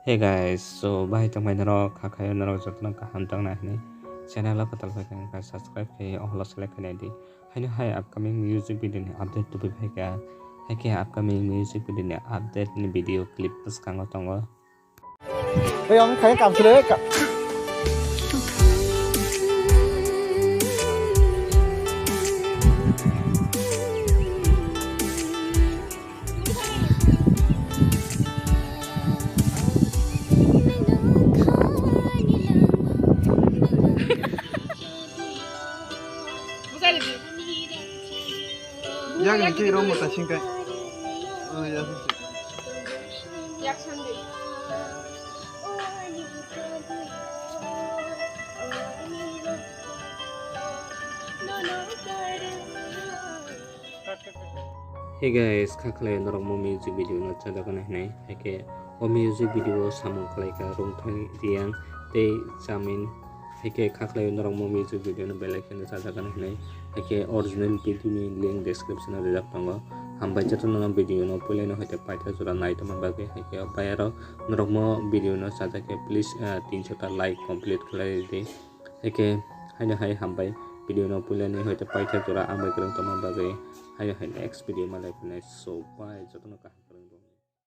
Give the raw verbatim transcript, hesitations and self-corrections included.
Hey guys, so bahai tongmai norok, kha khayo norok jotono kaham tongna hinwi channel o kwtal phai kha, subscribe khai o holo select khainai di. Haino hai upcoming music video ni update tubui phai kha. Hai khe upcoming music video ni update ni video clip bwskango tongo. Hey, ang khai kam sile ka. Yang ni khe rong mo ta sing kai. Oh, ya, sing sing. Yak san de. Hey guys, kha khlai norok mo music video no chajak na hinai. Hai khe o music video o samung khlai kha Rungthai Reang tei Chamin. Hai khe kha khlai norok mo music video no belai kheno chajak na hinai. Hai khe original video ni link description o rijak tongo. Hambai jotono no video no puila no hoite paitha jora nai tongma bagwi. Hai khe o pai aro norok mo video no chajak khe please, ah, tinso ta like complete khlai di. Hai khe haino hai hambai video no puila ni hoite paitha jora ang bai kwrwng tongma bagwi. Haino hai next video malai phinai, so bye jotono kaham.